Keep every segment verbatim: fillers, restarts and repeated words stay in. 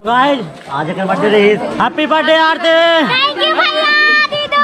गाइस, आज एकर बर्थडे रहिस। Happy birthday Aarti. Thank you भैया, दीदू।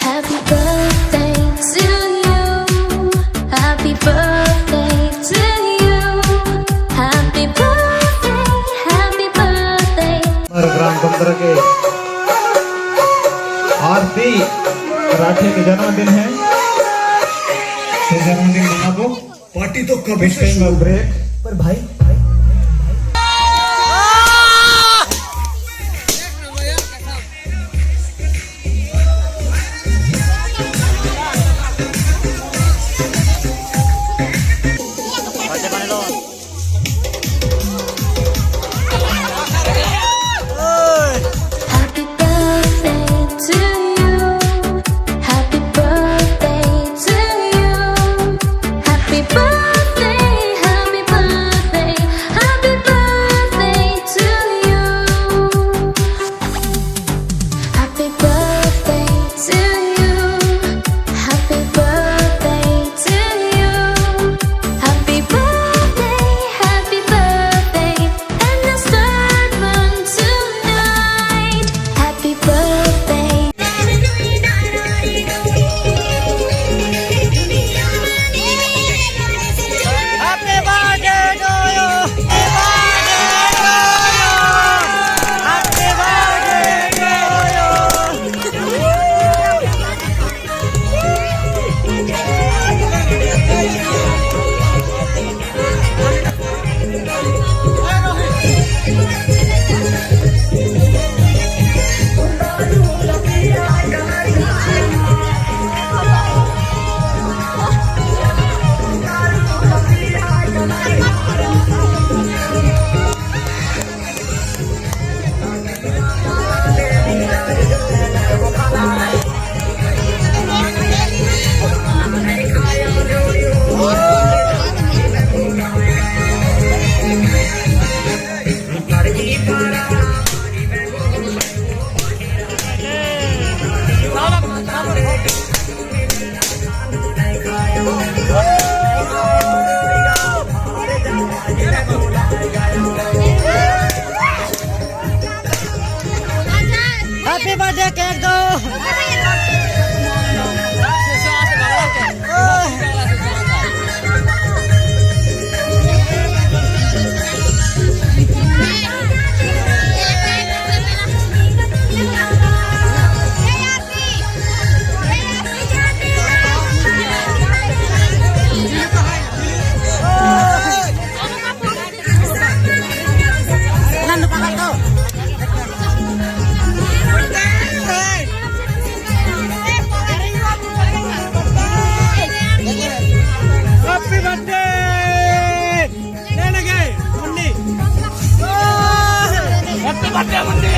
Happy birthday to you. Happy birthday to you. Happy birthday, happy birthday. हमारे ग्राम पंद्रह के आरती राठिया के जन्मदिन है, तो जन्मदिन मनाबो। पार्टी तो कब इस टाइम ब्रेक पर भाई। Happy birthday to you. Happy birthday to you. Happy birthday, happy birthday Happy birthday! ले लगे, Munni. Happy birthday, Munni.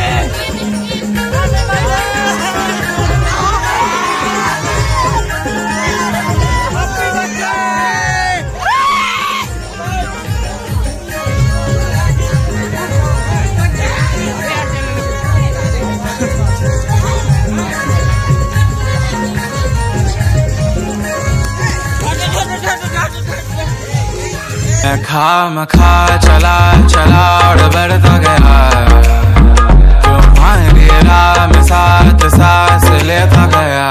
Happy birthday! खामखा चला चला और बढ़ता गया, तुम्हारी राह में साथ सांस लेता गया।